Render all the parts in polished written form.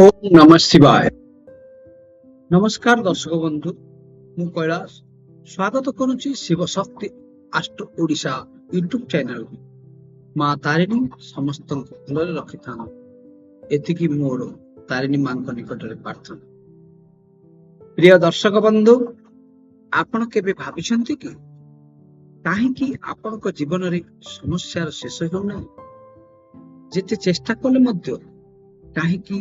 ଓମ୍ ନମଃ ଶିବାୟ। ନମସ୍କାର ଦର୍ଶକ ବନ୍ଧୁ, ମୁଁ କୈଳାସ ସ୍ୱାଗତ କରୁଛି ଶିବଶକ୍ତି ଆଷ୍ଟ୍ରୋ ଓଡ଼ିଶା ୟୁଟ୍ୟୁବ ଚ୍ୟାନେଲକୁ। ମା ତାରିଣୀ ସମସ୍ତଙ୍କୁ ଭଲରେ ରଖିଥାନ୍ତୁ, ଏତିକି ମୋର ତାରିଣୀ ମାଙ୍କ ନିକଟରେ ପ୍ରାର୍ଥନା। ପ୍ରିୟ ଦର୍ଶକ ବନ୍ଧୁ, ଆପଣ କେବେ ଭାବିଛନ୍ତି କି କାହିଁକି ଆପଣଙ୍କ ଜୀବନରେ ସମସ୍ୟାର ଶେଷ ହେଉନାହିଁ? ଯେତେ ଚେଷ୍ଟା କଲେ ମଧ୍ୟ କାହିଁକି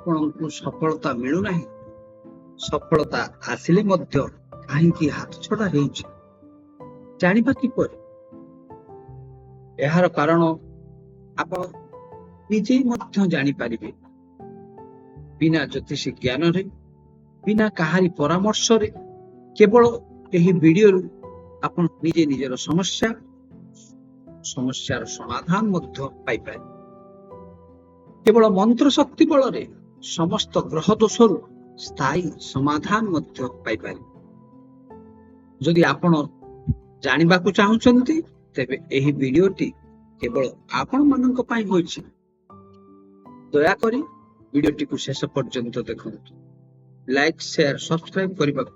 ଆପଣଙ୍କୁ ସଫଳତା ମିଳୁନାହିଁ? ସଫଳତା ଆସିଲେ ମଧ୍ୟ କାହିଁକି ହାତଛଡା ହେଉଛି? ଜାଣିବା କିପରି? ଏହାର କାରଣ ଆପଣ ନିଜେ ମଧ୍ୟ ଜାଣିପାରିବେ। ବିନା ଜ୍ୟୋତିଷ ଜ୍ଞାନରେ, ବିନା କାହାରି ପରାମର୍ଶରେ, କେବଳ ଏହି ଭିଡିଓରୁ ଆପଣ ନିଜେ ନିଜର ସମସ୍ୟାର ସମାଧାନ ମଧ୍ୟ ପାଇପାରିବେ। କେବଳ ମନ୍ତ୍ର ଶକ୍ତି ବଳରେ ସମସ୍ତ ଗ୍ରହ ଦୋଷରୁ ସ୍ଥାୟୀ ସମାଧାନ ମଧ୍ୟ ପାଇପାରିବେ। ଯଦି ଆପଣ ଜାଣିବାକୁ ଚାହୁଁଛନ୍ତି, ତେବେ ଏହି ଭିଡିଓଟି କେବଳ ଆପଣମାନଙ୍କ ପାଇଁ ହୋଇଛି। ଦୟାକରି ଭିଡିଓଟିକୁ ଶେଷ ପର୍ଯ୍ୟନ୍ତ ଦେଖନ୍ତୁ। ଲାଇକ୍, ସେୟାର, ସବସ୍କ୍ରାଇବ କରିବାକୁ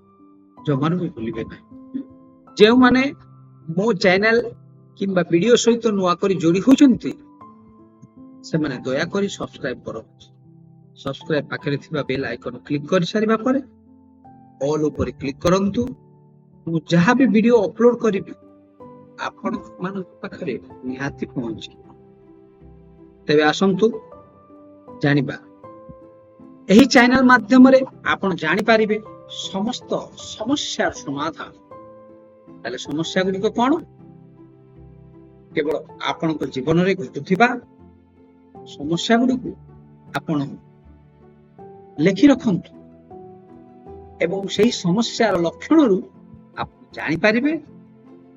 ଜମାରୁ ବି ଭୁଲିବେ ନାହିଁ। ଯେଉଁମାନେ ମୋ ଚ୍ୟାନେଲ କିମ୍ବା ଭିଡିଓ ସହିତ ନୂଆ କରି ଯୋଡି ହୋଇଛନ୍ତି, ସେମାନେ ଦୟାକରି ସବସ୍କ୍ରାଇବ କରନ୍ତୁ। ସବସ୍କ୍ରାଇବ ପାଖରେ ଥିବା ବେଲ୍ ଆଇକନ କ୍ଲିକ୍ କରିସାରିବା ପରେ ଅଲ୍ ଉପରେ କ୍ଲିକ୍ କରନ୍ତୁ। ମୁଁ ଯାହା ବି ଭିଡିଓ ଅପଲୋଡ କରିବି, ଆପଣମାନଙ୍କ ପାଖରେ ନିହାତି ପହଞ୍ଚିବ। ତେବେ ଆସନ୍ତୁ ଜାଣିବା। ଏହି ଚ୍ୟାନେଲ ମାଧ୍ୟମରେ ଆପଣ ଜାଣିପାରିବେ ସମସ୍ତ ସମସ୍ୟାର ସମାଧାନ। ତାହେଲେ ସମସ୍ୟା ଗୁଡ଼ିକ କଣ? କେବଳ ଆପଣଙ୍କ ଜୀବନରେ ଘଟୁଥିବା ସମସ୍ୟା ଗୁଡ଼ିକୁ ଆପଣ ଲେଖି ରଖନ୍ତୁ ଏବଂ ସେହି ସମସ୍ୟାର ଲକ୍ଷଣରୁ ଆପଣ ଜାଣିପାରିବେ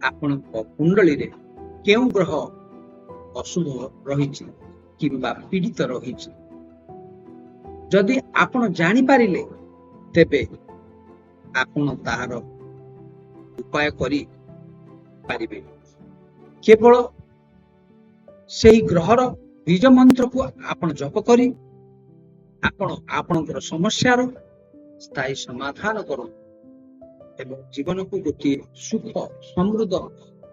ଆପଣଙ୍କ କୁଣ୍ଡଳୀରେ କେଉଁ ଗ୍ରହ ଅଶୁଭ ରହିଛି କିମ୍ବା ପୀଡ଼ିତ ରହିଛି। ଯଦି ଆପଣ ଜାଣିପାରିଲେ, ତେବେ ଆପଣ ତାହାର ଉପାୟ କରି ପାରିବେ। କେବଳ ସେହି ଗ୍ରହର ବୀଜ ମନ୍ତ୍ରକୁ ଆପଣ ଜପ କରି ଆପଣ ଆପଣଙ୍କର ସମସ୍ୟାର ସ୍ଥାୟୀ ସମାଧାନ କରନ୍ତୁ ଏବଂ ଜୀବନକୁ ଗୋଟିଏ ସୁଖ, ସମୃଦ୍ଧ,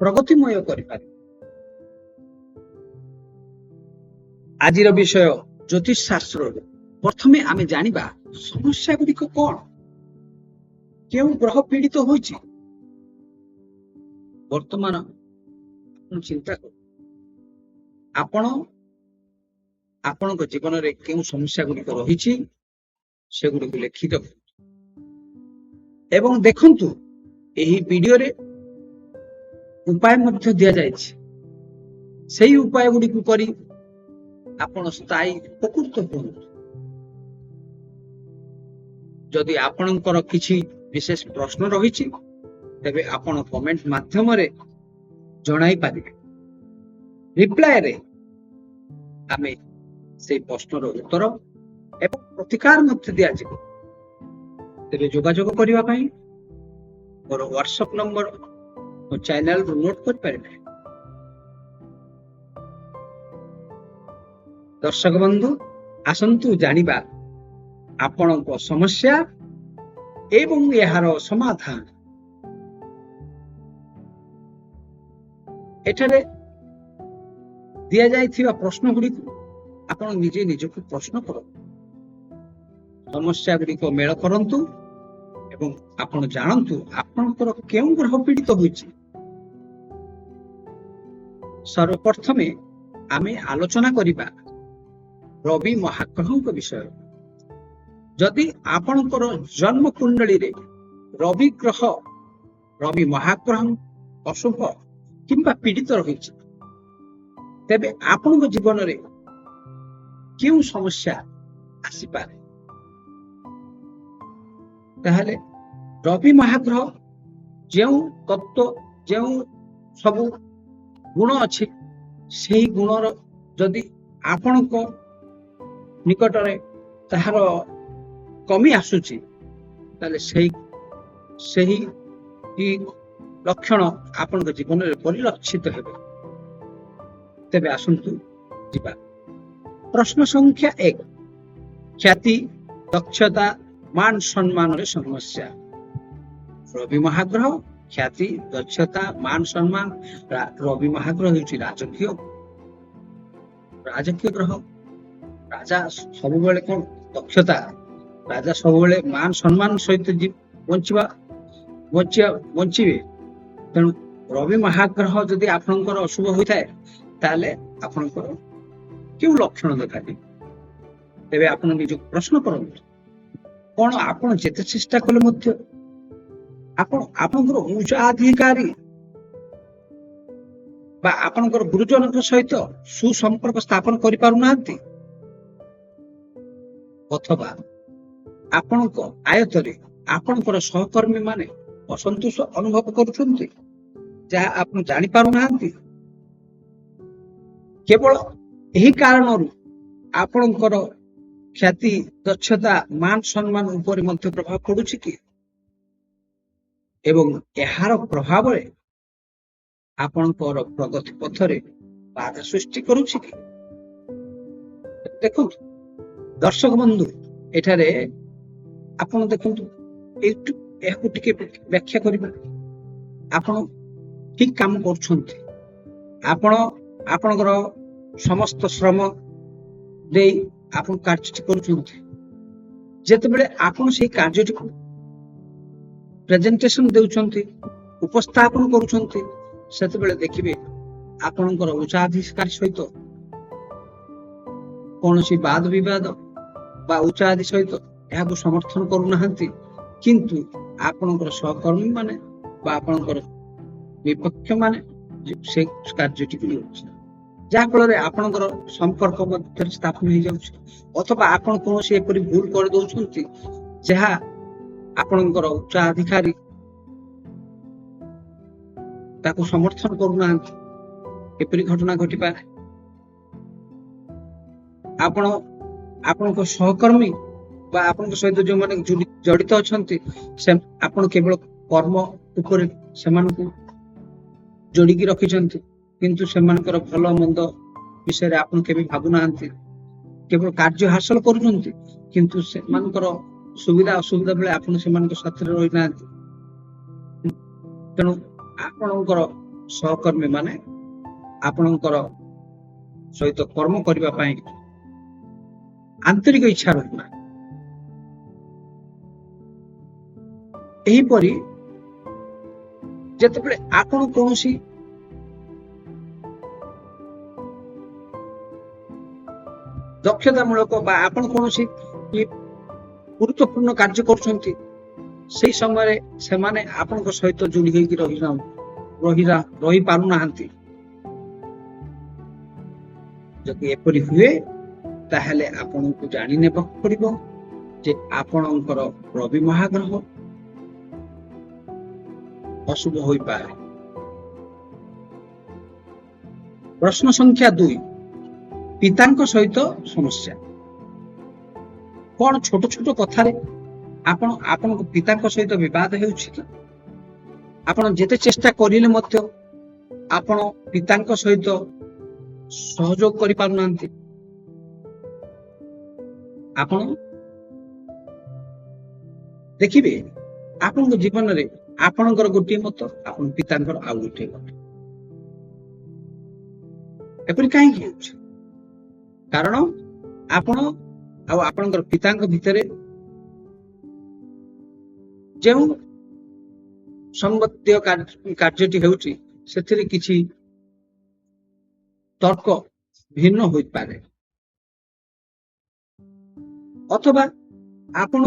ପ୍ରଗତିମୟ କରିପାରିବେ। ଆଜିର ବିଷୟ ଜ୍ୟୋତିଷ ଶାସ୍ତ୍ରରୁ। ପ୍ରଥମେ ଆମେ ଜାଣିବା ସମସ୍ୟା ଗୁଡ଼ିକ କଣ, କେଉଁ ଗ୍ରହ ପୀଡ଼ିତ ହୋଇଛି। ବର୍ତ୍ତମାନ ଆପଣ ଚିନ୍ତା କରନ୍ତୁ, ଆପଣ ଆପଣଙ୍କ ଜୀବନରେ କେଉଁ ସମସ୍ୟା ଗୁଡ଼ିକ ରହିଛି, ସେଗୁଡ଼ିକୁ ଲେଖି ରଖନ୍ତୁ ଏବଂ ଦେଖନ୍ତୁ, ଏହି ଭିଡିଓରେ ଉପାୟ ମଧ୍ୟ ଦିଆଯାଇଛି। ସେଇ ଉପାୟ ଗୁଡ଼ିକୁ କରି ଆପଣ ସ୍ଥାୟୀ ଉପକୃତ ହୁଅନ୍ତୁ। ଯଦି ଆପଣଙ୍କର କିଛି ବିଶେଷ ପ୍ରଶ୍ନ ରହିଛି, ତେବେ ଆପଣ କମେଣ୍ଟ ମାଧ୍ୟମରେ ଜଣାଇ ପାରିବେ। ରିପ୍ଲାଏରେ ଆମେ ସେଇ ପ୍ରଶ୍ନର ଉତ୍ତର ଏବଂ ପ୍ରତିକାର ମଧ୍ୟ ଦିଆଯିବ। ତେବେ ଯୋଗାଯୋଗ କରିବା ପାଇଁ ମୋର ହ୍ୱାଟ୍ସଆପ ନମ୍ବର ମୋ ଚ୍ୟାନେଲରୁ ନୋଟ୍ କରିପାରିବେ। ଦର୍ଶକ ବନ୍ଧୁ, ଆସନ୍ତୁ ଜାଣିବା ଆପଣଙ୍କ ସମସ୍ୟା ଏବଂ ଏହାର ସମାଧାନ। ଏଠାରେ ଦିଆଯାଇଥିବା ପ୍ରଶ୍ନ ଗୁଡ଼ିକୁ ଆପଣ ନିଜେ ନିଜକୁ ପ୍ରଶ୍ନ କରନ୍ତୁ, ସମସ୍ୟା ଗୁଡ଼ିକ ମେଳ କରନ୍ତୁ ଏବଂ ଆପଣ ଜାଣନ୍ତୁ ଆପଣଙ୍କର କେଉଁ ଗ୍ରହ ପୀଡ଼ିତ ହୋଇଛି। ସର୍ବପ୍ରଥମେ ଆମେ ଆଲୋଚନା କରିବା ରବି ମହାଗ୍ରହଙ୍କ ବିଷୟରେ। ଯଦି ଆପଣଙ୍କର ଜନ୍ମ କୁଣ୍ଡଳୀରେ ରବି ଗ୍ରହ, ରବି ମହାଗ୍ରହ ଅଶୁଭ କିମ୍ବା ପୀଡ଼ିତ ରହିଛି, ତେବେ ଆପଣଙ୍କ ଜୀବନରେ କେଉଁ ସମସ୍ୟା ଆସିପାରେ? ତାହେଲେ ରବି ମହାଗ୍ରହ ଯେଉଁ ତତ୍ତ୍ୱ, ଯେଉଁ ସବୁ ଗୁଣ ଅଛି, ସେହି ଗୁଣର ଯଦି ଆପଣଙ୍କ ନିକଟରେ ତାହାର କମି ଆସୁଛି, ତାହେଲେ ସେହି ଲକ୍ଷଣ ଆପଣଙ୍କ ଜୀବନରେ ପରିଲକ୍ଷିତ ହେବ। ତେବେ ଆସନ୍ତୁ ଯିବା। ପ୍ରଶ୍ନ ସଂଖ୍ୟା 1। ଖ୍ୟାତି, ଦକ୍ଷତା, ମାନ ସମ୍ମାନରେ ସମସ୍ୟା। ରବି ମହାଗ୍ରହ ଖ୍ୟାତି, ଦକ୍ଷତା, ମାନ ସମ୍ମାନ। ରବି ମହାଗ୍ରହ ହେଉଛି ରାଜକୀୟ ଗ୍ରହ। ରାଜା ସବୁବେଳେ କଣ ଦକ୍ଷତା, ରାଜା ସବୁବେଳେ ମାନ ସମ୍ମାନ ସହିତ ବଞ୍ଚିବା ବଞ୍ଚିବା ବଞ୍ଚିବେ। ତେଣୁ ରବି ମହାଗ୍ରହ ଯଦି ଆପଣଙ୍କର ଅଶୁଭ ହୋଇଥାଏ, ତାହେଲେ ଆପଣଙ୍କର କେଉଁ ଲକ୍ଷଣ ଦେଖାଯିବ? ତେବେ ଆପଣ ନିଜକୁ ପ୍ରଶ୍ନ କରନ୍ତୁ, କଣ ଆପଣ ଯେତେ ଚେଷ୍ଟା କଲେ ମଧ୍ୟ ଆପଣ ଆପଣଙ୍କର ଉଚ୍ଚାଧିକାରୀ ବା ଆପଣଙ୍କର ଗୁରୁଜନଙ୍କ ସହିତ ସୁସମ୍ପର୍କ ସ୍ଥାପନ କରିପାରୁନାହାନ୍ତି, ଅଥବା ଆପଣଙ୍କ ଆୟତରେ ଆପଣଙ୍କର ସହକର୍ମୀ ମାନେ ଅସନ୍ତୋଷ ଅନୁଭବ କରୁଛନ୍ତି, ଯାହା ଆପଣ ଜାଣିପାରୁନାହାନ୍ତି? କେବଳ ଏହି କାରଣରୁ ଆପଣଙ୍କର ଖ୍ୟାତି, ଦକ୍ଷତା, ମାନ ସମ୍ମାନ ଉପରେ ମଧ୍ୟ ପ୍ରଭାବ ପଡୁଛି କି? ଏବଂ ଏହାର ପ୍ରଭାବରେ ଆପଣଙ୍କର ପ୍ରଗତି ପଥରେ ବାଧା ସୃଷ୍ଟି କରୁଛି କି? ଦେଖନ୍ତୁ ଦର୍ଶକ ବନ୍ଧୁ, ଏଠାରେ ଆପଣ ଦେଖନ୍ତୁ, ଏଇଠୁ ଏହାକୁ ଟିକେ ବ୍ୟାଖ୍ୟା କରିବା। ଆପଣ ଠିକ କାମ କରୁଛନ୍ତି, ଆପଣ ଆପଣଙ୍କର ସମସ୍ତ ଶ୍ରମ ଦେଇ ଆପଣ କାର୍ଯ୍ୟଟି କରୁଛନ୍ତି। ଯେତେବେଳେ ଆପଣ ସେଇ କାର୍ଯ୍ୟଟିକୁ ପ୍ରେଜେଣ୍ଟେସନ ଦେଉଛନ୍ତି, ଉପସ୍ଥାପନ କରୁଛନ୍ତି, ସେତେବେଳେ ଦେଖିବେ ଆପଣଙ୍କର ଉଚ୍ଚାଧିକାରୀ ସହିତ କୌଣସି ବାଦ ବିବାଦ ବା ଉଚ୍ଚାଧିକାରୀ ସହିତ ଏହାକୁ ସମର୍ଥନ କରୁନାହାନ୍ତି, କିନ୍ତୁ ଆପଣଙ୍କର ସହକର୍ମୀ ମାନେ ବା ଆପଣଙ୍କର ବିପକ୍ଷ ମାନେ ସେ କାର୍ଯ୍ୟଟିକୁ ନେଉଛନ୍ତି, ଯାହା ଫଳରେ ଆପଣଙ୍କର ସମ୍ପର୍କ ମଧ୍ୟରେ ସ୍ଥାପନ ହେଇଯାଉଛି, ଅଥବା ଆପଣ କୌଣସି ଏପରି ଭୁଲ କରିଦଉଛନ୍ତି ଯାହା ଆପଣଙ୍କର ଉଚ୍ଚାଧିକାରୀ ତାକୁ ସମର୍ଥନ କରୁନାହାନ୍ତି। ଏପରି ଘଟଣା ଘଟିପାରେ। ଆପଣ ଆପଣଙ୍କ ସହକର୍ମୀ ବା ଆପଣଙ୍କ ସହିତ ଯୋଉମାନେ ଜଡିତ ଅଛନ୍ତି, ସେ ଆପଣ କେବଳ କର୍ମ ଉପରେ ସେମାନଙ୍କୁ ଯୋଡିକି ରଖିଛନ୍ତି, କିନ୍ତୁ ସେମାନଙ୍କର ଭଲ ମନ୍ଦ ବିଷୟରେ ଆପଣ କେବେ ଭାବୁନାହାନ୍ତି। କେବଳ କାର୍ଯ୍ୟ ହାସଲ କରୁଛନ୍ତି, କିନ୍ତୁ ସେମାନଙ୍କର ସୁବିଧା ଅସୁବିଧା ବେଳେ ଆପଣ ସେମାନଙ୍କ ସାଥିରେ ରହିନାହାନ୍ତି। ତେଣୁ ଆପଣଙ୍କର ସହକର୍ମୀ ମାନେ ଆପଣଙ୍କର ସହିତ କର୍ମ କରିବା ପାଇଁ ଆନ୍ତରିକ ଇଚ୍ଛା ରହୁନାହିଁ। ଏହିପରି ଯେତେବେଳେ ଆପଣ କୌଣସି ଦକ୍ଷତାମୂଳକ ବା ଆପଣ କୌଣସି ଗୁରୁତ୍ୱପୂର୍ଣ୍ଣ କାର୍ଯ୍ୟ କରୁଛନ୍ତି, ସେଇ ସମୟରେ ସେମାନେ ଆପଣଙ୍କ ସହିତ ଯୋଡି ହେଇକି ରହି ରହିପାରୁନାହାନ୍ତି। ଯଦି ଏପରି ହୁଏ, ତାହେଲେ ଆପଣଙ୍କୁ ଜାଣି ନେବାକୁ ପଡିବ ଯେ ଆପଣଙ୍କର ରବି ମହାଗ୍ରହ ଅଶୁଭ ହୋଇପାରେ। ପ୍ରଶ୍ନ ସଂଖ୍ୟା 2, ପିତାଙ୍କ ସହିତ ସମସ୍ୟା। କଣ ଛୋଟ ଛୋଟ କଥାରେ ଆପଣ ଆପଣଙ୍କ ପିତାଙ୍କ ସହିତ ବିବାଦ ହେଉଛି କି? ଆପଣ ଯେତେ ଚେଷ୍ଟା କରିଲେ ମଧ୍ୟ ଆପଣ ପିତାଙ୍କ ସହିତ ସହଯୋଗ କରିପାରୁନାହାନ୍ତି। ଆପଣ ଦେଖିବେ, ଆପଣଙ୍କ ଜୀବନରେ ଆପଣଙ୍କର ଗୋଟିଏ ମତ, ଆପଣ ପିତାଙ୍କର ଆଉ ଗୋଟିଏ ମତ। ଏପରି କାହିଁକି ହେଉଛି? କାରଣ ଆପଣ ଆଉ ଆପଣଙ୍କର ପିତାଙ୍କ ଭିତରେ ଯେଉଁ ସମ୍ବନ୍ଧୀୟ କାର୍ଯ୍ୟଟି ହେଉଛି, ସେଥିରେ କିଛି ତର୍କ ଭିନ୍ନ ହୋଇପାରେ, ଅଥବା ଆପଣ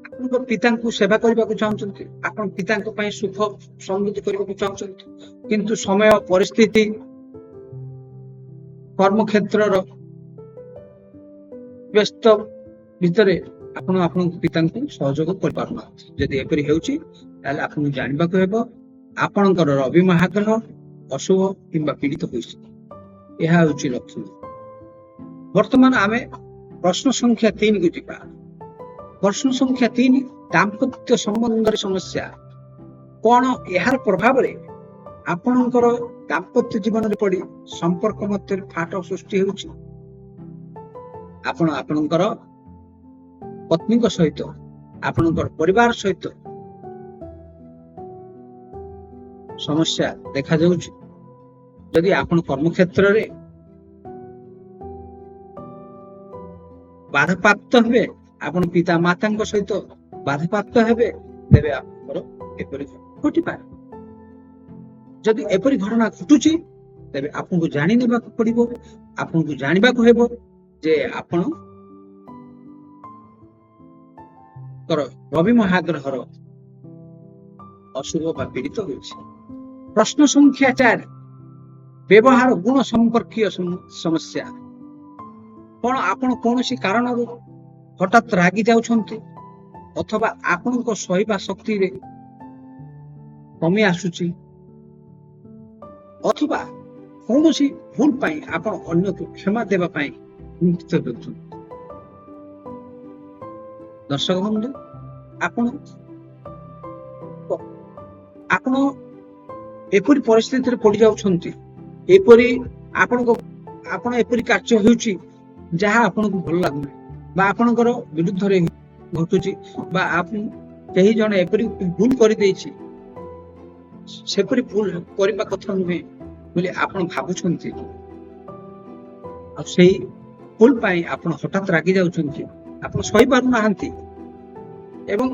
ଆପଣଙ୍କ ପିତାଙ୍କୁ ସେବା କରିବାକୁ ଚାହୁଁଛନ୍ତି, ଆପଣ ପିତାଙ୍କ ପାଇଁ ସୁଖ ସମୃଦ୍ଧି କରିବାକୁ ଚାହୁଁଛନ୍ତି, କିନ୍ତୁ ସମୟ, ପରିସ୍ଥିତି, କର୍ମକ୍ଷେତ୍ରର ବ୍ୟସ୍ତ ଭିତରେ ଆପଣ ଆପଣଙ୍କ ପିତାଙ୍କୁ ସହଯୋଗ କରିପାରୁନାହାନ୍ତି। ଯଦି ଏପରି ହେଉଛି, ତାହେଲେ ଆପଣଙ୍କୁ ଜାଣିବାକୁ ହେବ ଆପଣଙ୍କର ରବି ମହାଗ୍ରହ ଅଶୁଭ କିମ୍ବା ପୀଡ଼ିତ ହୋଇଛି। ଏହା ହେଉଛି ଲକ୍ଷଣ। ବର୍ତ୍ତମାନ ଆମେ ପ୍ରଶ୍ନ ସଂଖ୍ୟା 3କୁ ଯିବା। ପ୍ରଶ୍ନ ସଂଖ୍ୟା 3, ଦାମ୍ପତ୍ୟ ସମ୍ବନ୍ଧରେ ସମସ୍ୟା। କଣ ଏହାର ପ୍ରଭାବରେ ଆପଣଙ୍କର ଦାମ୍ପତ୍ୟ ଜୀବନରେ ପଡି ସମ୍ପର୍କ ମଧ୍ୟରେ ଫାଟ ସୃଷ୍ଟି ହେଉଛି? ଆପଣ ଆପଣଙ୍କର ପତ୍ନୀଙ୍କ ସହିତ, ଆପଣଙ୍କର ପରିବାର ସହିତ ସମସ୍ୟା ଦେଖାଯାଉଛି, ଯଦି ଆପଣ କର୍ମକ୍ଷେତ୍ରରେ ବାଧାପ୍ରାପ୍ତ ହେବେ, ଆପଣ ପିତା ମାତାଙ୍କ ସହିତ ବାଧାପ୍ରାପ୍ତ ହେବେ, ତେବେ ଆପଣଙ୍କର ଏପରି ଘଟିପାରେ। ଯଦି ଏପରି ଘଟଣା ଘଟୁଛି, ତେବେ ଆପଣଙ୍କୁ ଜାଣି ନେବାକୁ ପଡିବ, ଆପଣଙ୍କୁ ଜାଣିବାକୁ ହେବ ଯେ ଆପଣଙ୍କର ରବି ମହାଗ୍ରହର ଅଶୁଭ ବା ପୀଡ଼ିତ ହୋଇଛି। ପ୍ରଶ୍ନ ସଂଖ୍ୟା 4, ବ୍ୟବହାର ଗୁଣ ସମ୍ପର୍କୀୟ ସମସ୍ୟା। କଣ ଆପଣ କୌଣସି କାରଣରୁ ହଠାତ୍ ରାଗି ଯାଉଛନ୍ତି ଅଥବା ଆପଣଙ୍କ ସହିବା ଶକ୍ତିରେ କମି ଆସୁଛି, ଅଥବା କୌଣସି ଭୁଲ ପାଇଁ ଆପଣ ଅନ୍ୟକୁ କ୍ଷମା ଦେବା ପାଇଁ କୁଣ୍ଠିତ ହେଉଛନ୍ତି? ଦର୍ଶକ ବନ୍ଧୁ, ଆପଣ ଏପରି ପରିସ୍ଥିତିରେ ପଡି ଯାଉଛନ୍ତି, ଏପରି ଆପଣ ଏପରି କାର୍ଯ୍ୟ ହେଉଛି ଯାହା ଆପଣଙ୍କୁ ଭଲ ଲାଗୁନି ବା ଆପଣଙ୍କର ବିରୁଦ୍ଧରେ ଘଟୁଛି, ବା କେହି ଜଣେ ଏପରି ଭୁଲ କରିଦେଇଛି, ସେପରି ଭୁଲ କରିବା କଥା ନୁହେଁ ବୋଲି ଆପଣ ଭାବୁଛନ୍ତି, ଆଉ ସେଇ ଭୁଲ ପାଇଁ ଆପଣ ହଠାତ୍ ରାଗି ଯାଉଛନ୍ତି, ଆପଣ ସହିପାରୁନାହାନ୍ତି ଏବଂ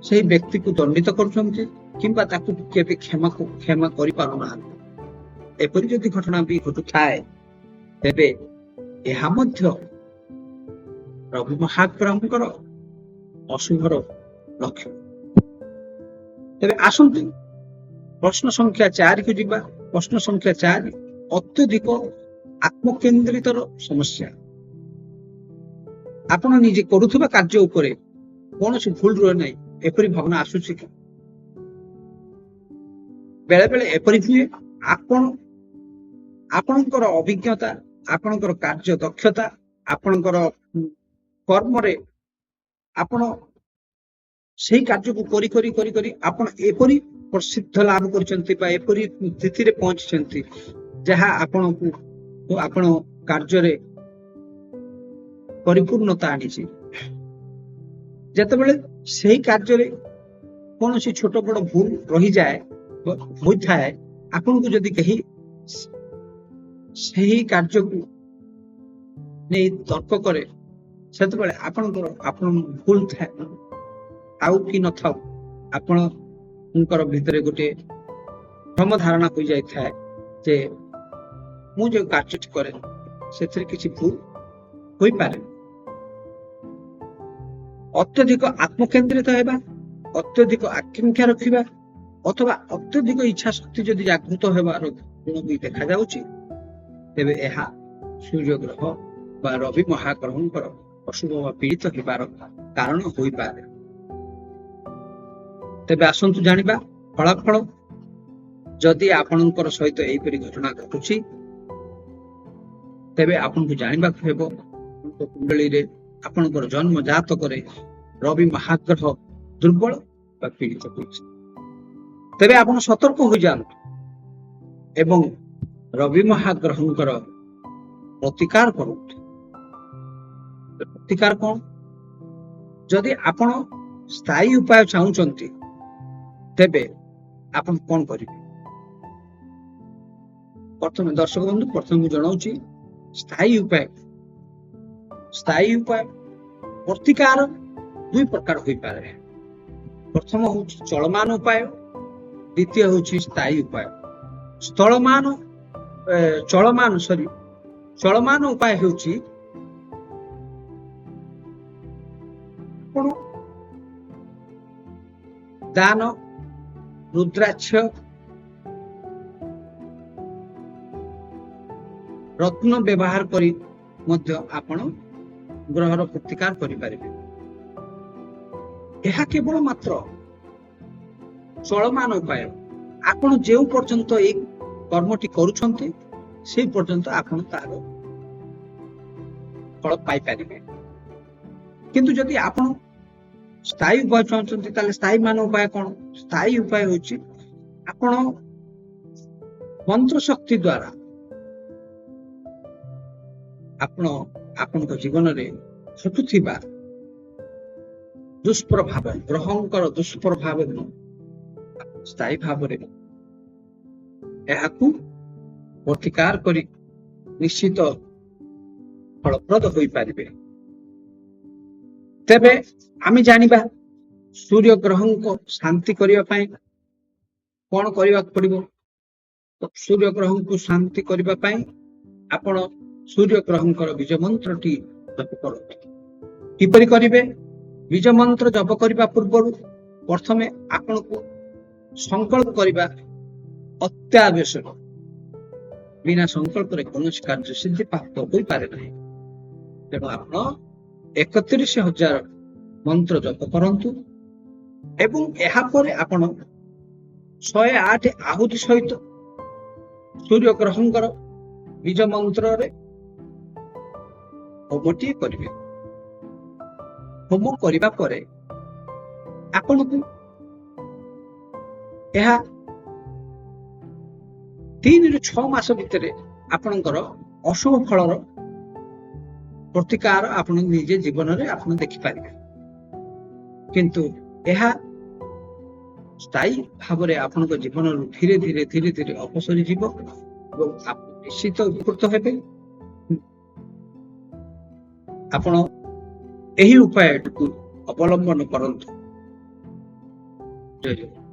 ସେଇ ବ୍ୟକ୍ତିକୁ ଦଣ୍ଡିତ କରୁଛନ୍ତି କିମ୍ବା ତାକୁ କେବେ କ୍ଷମା କରିପାରୁନାହାନ୍ତି। ଏପରି ଯଦି ଘଟଣା ବି ଘଟୁଥାଏ, ତେବେ ଏହା ମଧ୍ୟ ରବି ମହାଗ୍ରହଙ୍କର ଅଶୁଭର ଲକ୍ଷଣ। ତେବେ ଆସନ୍ତୁ ପ୍ରଶ୍ନ ସଂଖ୍ୟା 4କୁ ଯିବା। ପ୍ରଶ୍ନ ସଂଖ୍ୟା 4, ଅତ୍ୟଧିକ ଆତ୍ମକେନ୍ଦ୍ରିତର ସମସ୍ୟା। ଆପଣ ନିଜେ କରୁଥିବା କାର୍ଯ୍ୟ ଉପରେ କୌଣସି ଭୁଲ ରୁହେ ନାହିଁ, ଏପରି ଭାବନା ଆସୁଛି କି? ବେଳେ ବେଳେ ଏପରି ହୁଏ, ଆପଣଙ୍କର ଅଭିଜ୍ଞତା, ଆପଣଙ୍କର କାର୍ଯ୍ୟ ଦକ୍ଷତା, ଆପଣଙ୍କର କର୍ମରେ ଆପଣ ସେଇ କାର୍ଯ୍ୟକୁ କରି କରି କରି କରି ଆପଣ ଏପରି ପ୍ରସିଦ୍ଧ ଲାଭ କରିଛନ୍ତି ବା ଏପରି ସ୍ଥିତିରେ ପହଞ୍ଚିଛନ୍ତି ଯାହା ଆପଣଙ୍କୁ ଆପଣ କାର୍ଯ୍ୟରେ ପରିପୂର୍ଣ୍ଣତା ଆଣିଛି। ଯେତେବେଳେ ସେଇ କାର୍ଯ୍ୟରେ କୌଣସି ଛୋଟ ବଡ ଭୁଲ ରହିଯାଏ ହୋଇଥାଏ, ଆପଣଙ୍କୁ ଯଦି କେହି ସେହି କାର୍ଯ୍ୟକୁ ନେଇ ତର୍କ କରେ, ସେତେବେଳେ ଆପଣଙ୍କର ଆପଣ ଭୁଲ ଥାଏ ଥାଉ କି ନଥାଉ, ଆପଣଙ୍କର ଭିତରେ ଗୋଟିଏ ଭ୍ରମ ଧାରଣା ହୋଇଯାଇଥାଏ ଯେ ମୁଁ ଯେଉଁ କାର୍ଯ୍ୟଟି କରେ ସେଥିରେ କିଛି ଭୁଲ ହୋଇପାରେ। ଅତ୍ୟଧିକ ଆତ୍ମକେନ୍ଦ୍ରିତ ହେବା, ଅତ୍ୟଧିକ ଆକାଂକ୍ଷା ରଖିବା ଅଥବା ଅତ୍ୟଧିକ ଇଚ୍ଛା ଶକ୍ତି ଯଦି ଜାଗୃତ ହେବାର ଗୁଣ ବି ଦେଖାଯାଉଛି, ତେବେ ଏହା ସୂର୍ଯ୍ୟ ଗ୍ରହ ବା ରବି ମହାଗ୍ରହଙ୍କର ଅଶୁଭ ବା ପୀଡ଼ିତ ହେବାର କାରଣ ହୋଇପାରେ। ତେବେ ଆସନ୍ତୁ ଜାଣିବା ଫଳାଫଳ। ଯଦି ଆପଣଙ୍କର ସହିତ ଏହିପରି ଘଟଣା ଘଟୁଛି, ତେବେ ଆପଣଙ୍କୁ ଜାଣିବାକୁ ହେବ ଆପଣଙ୍କ କୁଣ୍ଡଳୀରେ ଆପଣଙ୍କର ଜନ୍ମ ଜାତକରେ ରବି ମହାଗ୍ରହ ଦୁର୍ବଳ ବା ପୀଡ଼ିତ ହୋଇଛି। ତେବେ ଆପଣ ସତର୍କ ହୋଇଯାଆନ୍ତୁ ଏବଂ ରବି ମହାଗ୍ରହଙ୍କର ପ୍ରତିକାର କରନ୍ତୁ। ପ୍ରତିକାର କଣ? ଯଦି ଆପଣ ସ୍ଥାୟୀ ଉପାୟ ଚାହୁଁଛନ୍ତି, ତେବେ ଆପଣ କଣ କରିବେ? ପ୍ରଥମେ ଦର୍ଶକ ବନ୍ଧୁ, ପ୍ରଥମେ ମୁଁ ଜଣାଉଛି ସ୍ଥାୟୀ ଉପାୟ। ସ୍ଥାୟୀ ଉପାୟ ପ୍ରତିକାର ଦୁଇ ପ୍ରକାର ହୋଇପାରେ। ପ୍ରଥମ ହଉଛି ଚଳମାନ ଉପାୟ, ଦ୍ୱିତୀୟ ହଉଛି ସ୍ଥାୟୀ ଉପାୟ। ଚଳମାନ ସରି ଚଳମାନ ଉପାୟ ହେଉଛି ଆପଣ ଦାନ, ରୁଦ୍ରାକ୍ଷ, ରତ୍ନ ବ୍ୟବହାର କରି ମଧ୍ୟ ଆପଣ ଗ୍ରହର ପ୍ରତିକାର କରିପାରିବେ। ଏହା କେବଳ ମାତ୍ର ଚଳମାନ ଉପାୟ। ଆପଣ ଯେଉଁ ପର୍ଯ୍ୟନ୍ତ ଏଇ କର୍ମଟି କରୁଛନ୍ତି ସେଇ ପର୍ଯ୍ୟନ୍ତ ଆପଣ ତାର ଫଳ ପାଇପାରିବେ। କିନ୍ତୁ ଯଦି ଆପଣ ସ୍ଥାୟୀ ଉପାୟ ଚାହୁଁଛନ୍ତି, ତାହେଲେ ସ୍ଥାୟୀ ମାନ ଉପାୟ କଣ? ସ୍ଥାୟୀ ଉପାୟ ହଉଛି ଆପଣ ମନ୍ତ୍ର ଶକ୍ତି ଦ୍ଵାରା ଆପଣ ଆପଣଙ୍କ ଜୀବନରେ ଘଟୁଥିବା ଦୁଷ୍ପ୍ରଭାବ, ଗ୍ରହଙ୍କର ଦୁଷ୍ପ୍ରଭାବ ସ୍ଥାୟୀ ଭାବରେ ଏହାକୁ ପ୍ରତିକାର କରି ନିଶ୍ଚିତ ଫଳପ୍ରଦ ହୋଇପାରିବେ। ତେବେ ଆମେ ଜାଣିବା, ସୂର୍ଯ୍ୟ ଗ୍ରହଙ୍କ ଶାନ୍ତି କରିବା ପାଇଁ କଣ କରିବାକୁ ପଡିବ। ସୂର୍ଯ୍ୟ ଗ୍ରହଙ୍କୁ ଶାନ୍ତି କରିବା ପାଇଁ ଆପଣ ସୂର୍ଯ୍ୟ ଗ୍ରହଙ୍କର ବୀଜ ମନ୍ତ୍ରଟି ଜପ କରନ୍ତୁ। କିପରି କରିବେ? ବୀଜ ମନ୍ତ୍ର ଜପ କରିବା ପୂର୍ବରୁ ପ୍ରଥମେ ଆପଣଙ୍କୁ ସଂକଳ୍ପ କରିବା ଅତ୍ୟାବଶ୍ୟକ। ବିନା ସଂକଳ୍ପରେ କୌଣସି କାର୍ଯ୍ୟ ସିଦ୍ଧି ପ୍ରାପ୍ତ ହୋଇପାରେ ନାହିଁ। ତେଣୁ ଆପଣ 31,000 ମନ୍ତ୍ର ଜପ କରନ୍ତୁ ଏବଂ ଏହାପରେ ଆପଣ 108 ଆହୁତି ସହିତ ସୂର୍ଯ୍ୟ ଗ୍ରହଙ୍କର ବୀଜ ମନ୍ତ୍ରରେ ହୋମଟିଏ କରିବେ। ହୋମ କରିବା ପରେ ଆପଣଙ୍କୁ ଏହା 3ରୁ 6 ମାସ ଭିତରେ ଆପଣଙ୍କର ଅଶୁଭ ଫଳର ପ୍ରତିକାର ଆପଣ ନିଜେ ଜୀବନରେ ଆପଣ ଦେଖିପାରିବେ। କିନ୍ତୁ ଏହା ସ୍ଥାୟୀ ଭାବରେ ଆପଣଙ୍କ ଜୀବନରୁ ଧୀରେ ଧୀରେ ଧୀରେ ଧୀରେ ଅପସରି ଯିବ ଏବଂ ଆପଣ ନିଶ୍ଚିତ ଉପକୃତ ହେବେ। ଆପଣ ଏହି ଉପାୟଟିକୁ ଅବଲମ୍ବନ କରନ୍ତୁ। ଜୟ ଜଗନ୍ନାଥ।